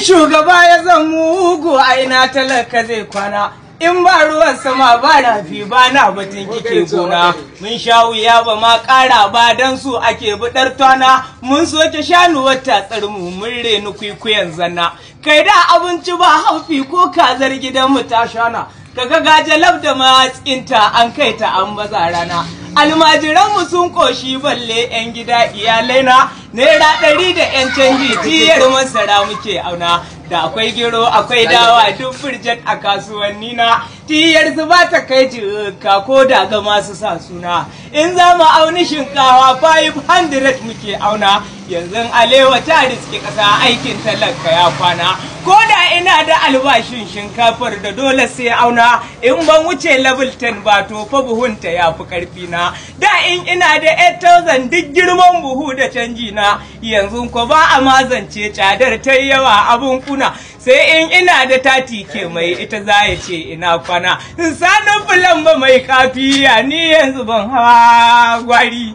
Shugaba ya zan mugu, a ina talaka zai kwana? In ba ruwan sama ba rafi, ba na batun kike gona. Mun sha wuya ba ma ƙara ba, don su ake buɗar twana. Mun soke shanuwar tatsar mu, mun reni kwikwiyan zanna. Kai, da abinci ba haufi, ko kazar gidanmu ta shana, kaga gajalab da matsinta an kai ta an baza rana. Almajiranmu sun koshi, balle 'yan gida iyalai na. ₦100 da 'yan canji tiyar masara muke auna. Da akwai gero, akwai dawa, duk firjet a kasuwanni na. Tiyar su ba ta kai jika ko da ga masu sa suna. In za mu auni shinkawa, 500 muke auna. Yanzu alewa ta riski ƙasa, aikin talaka ya kwana. Ko da ina da albashin shinkafar da dole sai auna, in ban wuce level 10 ba, to fa buhunta ya fi karfi na. Da in ina da 8000, duk girman buhu da canji na. Yanzu ko ba a mazance, tsadar ta yawa, abun kuna. Sai in ina da 30K, mai ita za ya ce ina kwana. Sanin fulan ba mai kafiya, ni yanzu ban hawa gwari.